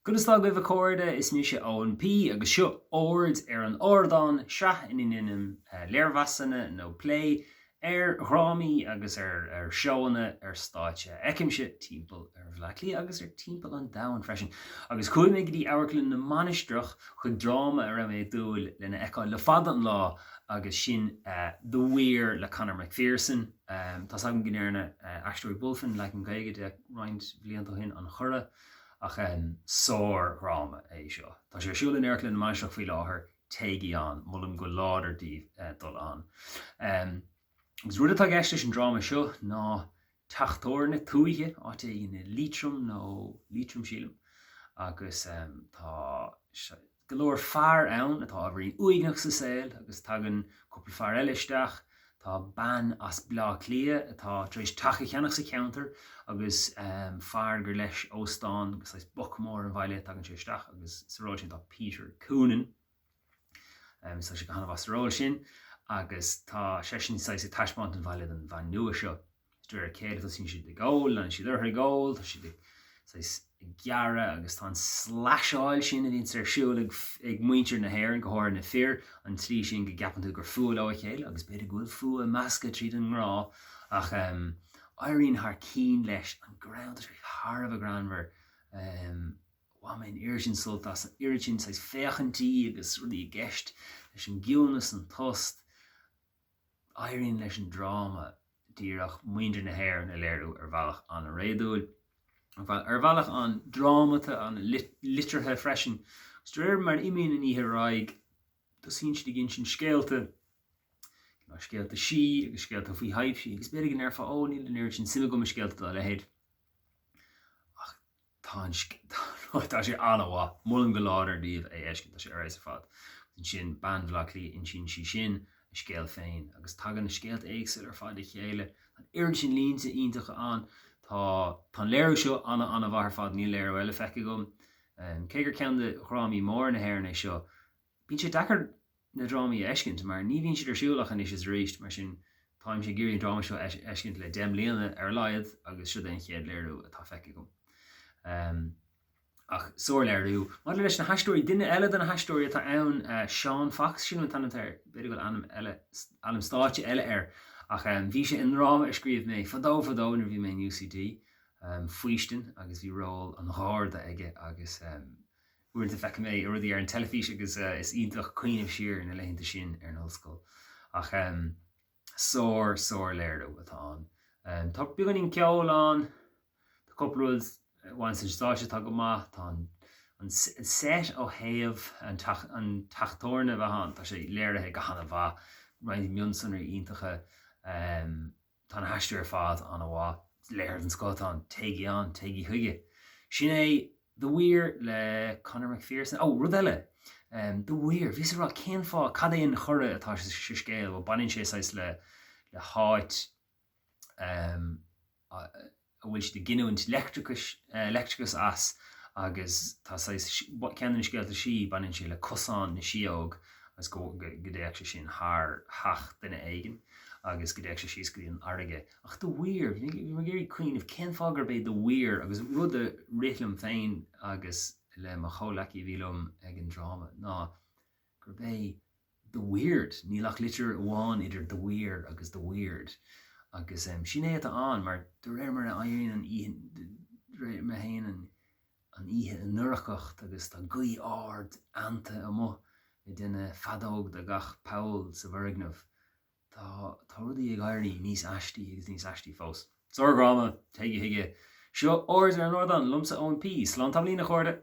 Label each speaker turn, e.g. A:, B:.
A: Conas tá agaibh a chairde, is mise Eoin P agus seo Aird ar an Ardán, sraith ina ndéanaim léirmheasanna nó plé ar dhrámaí agus ar seóanna ar stáitse a fheicimse timpeall ar Bhaile Átha Cliath agus ar timpeall an domhain freisin. Agus chuaigh mé go dtí Amharclann na Mainistreach chuig dráma a raibh mé ag dúil lena fheiceáil le fada an lá agus sin The Weir le Conor McPherson. Tá's agam go ndearna Aisteoirí Bulfin leagan Gaeilge de roinnt bhlianta ó shin, An Chora. Ach sár-dhráma é seo. Tá sé ar siúl in Amharclann na Mainistreach faoi láthair, téigí ann, molaim go láidir daoibh dul ann. Agus rud atá i gceist leis an dráma seo ná teach tábhairne tuaithe, áit éigin i Liatroim nó Liatroim sílim, agus tá go leor fear ann atá ábhairín uaigneach sa saol agus tagann cúpla fear eile isteach. Tá bean as Bleá Cliath atá tar éis teach a cheannach sa cheantar agus fear gur leis óstán agus saghas boc mór an bhaile, tagann sé isteach agus sa ról sin tá Peter Coonan. Tá sé go han-mhaith sa ról sin agus tá seisean saghas ag taispeáint an bhaile don bhean nua seo. De réir a chéile tosaíonn siad ag ól, leanann siad orthu ag ól, tá siad ag saghas ag gearradh agus tá an slasháil sin a bhíonns ar siúl ag ag muintir na hÉireann, go háirithe na fir, an tslí sin go gceapann tú gur fuath leo a chéile agus b'fhéidir go bhfuil fuath measctha tríd an ngrá ach éiríonn thar cinn leis an greann, tá sé thar a bheith greannmhar. Bhain mé an oiread sin sult as, an oiread sin saghas féachaintí agus rudaí i gceist leis an gciúnas, an tost. Éiríonn leis an dráma díreach muintir na hÉireann a léiriú ar bhealach an-réadúil, ar bhealach an-drámata, an-liteartha freisin. Agus de réir mar a imíonn an oíche ar aghaidh, tosaíonn siad ag insint scéalta, cineál scéalta sí agus scéalta faoi thaibhsí, agus b'fhéidir go ndéarfá, 'Ó, níl an oiread sin suim agam i scéalta dá leithéid. Ach Tá an tá sé an-mhaith. Molaim go láidir daoibh é a fheiscint, tá sé ar fheabhas ar fad. Ansin, bean Bhaile Átha Cliath, insíonn sí sin a scéal féin agus tagann na scéalta éagsúla ar fad le chéile. Tá an oiread sin línte iontacha ann. Tá tá an léiriú seo an-an-mhaith ar fad, níl léiriú eile feicthe agam. Cé gur ceann de dhrámaí móra na hÉireann é seo, bíonn sé deacair na drámaí a fheiscint mar ní bhíonn siad ar siúl ach anois is arís, mar sin táimse ag iarraidh an dráma seo a fheiscint le 10 mbliana ar a laghad agus siod é an chéad léiriú atá feicthe agam. Ach sárléiriú. Maidir leis na haisteoirí, duine eile de na haisteoirí atá ann, Seán Fox, sílim an t-ainm atá air, b'fhéidir go bhfuil ainm eile, ainm stáitse eile air, ach bhí sé i ndráma a scríobh mé fadó fadó nuair a bhí mé in UCD, Faoistin, agus bhí ról an gharda aige agus Uaireanta feicim é i rudaí ar an teilifís agus is iontach cuimhneamh siar ar na laethanta sin ar an ollscoil. Ach sár, sár léiriú atá ann. Tá beagáinín ceoil ann, tá cúpla rud a bhaineann leis an stáitse atá go maith, tá an an set ó thaobh an teach an teach tábhairne a bheith ann, tá sé léirithe go han-mhaith, roinnt mionsonraí iontacha. Tá na haisteoirí ar fad an-mhaith. Léiriú den scoth atá ann. Téigí ann, téigí chuige. Sin é The Weir le Conor McPherson. Ó, rud eile! The Weir, bhíos ag rá cén fáth, cad é an chora atá sa scéal? Bhuel, baineann sé saghas le le háit a bhfuil siad ag giniúint leictreachais, leictreachas as agus tá saghas, ceann de na scéalta sí, baineann sé le cosán na síóg agus go dtéadh sé sin thar theach duine éigin agus go dtéadh sé síos go dtí an fharraige. Ach The Weir, bhí mé ag iarraidh cuimhneamh cén fáth gurb é The Weir agus rud a rith liom féin agus le mo chomhleacaí a bhí liom ag an dráma ná gurb é The Weird, níl ach litir amháin idir The Weir agus The Weird agus sin é atá ann mar de réir mar a éiríonn an oíche, de réir mar a théann an oíche i ndoircheacht agus tá gaoth ard fheannta amuigh ag déanamh feadóg de gach poll sa bhfoirgneamh, tá, tá rudaí ag éirí níos aistí agus níos aistí fós. Sár-dhráma, téigí chuige. Seo Aird ar an Ardán, liomsa Eoin P. Slán tamaillín a chairde!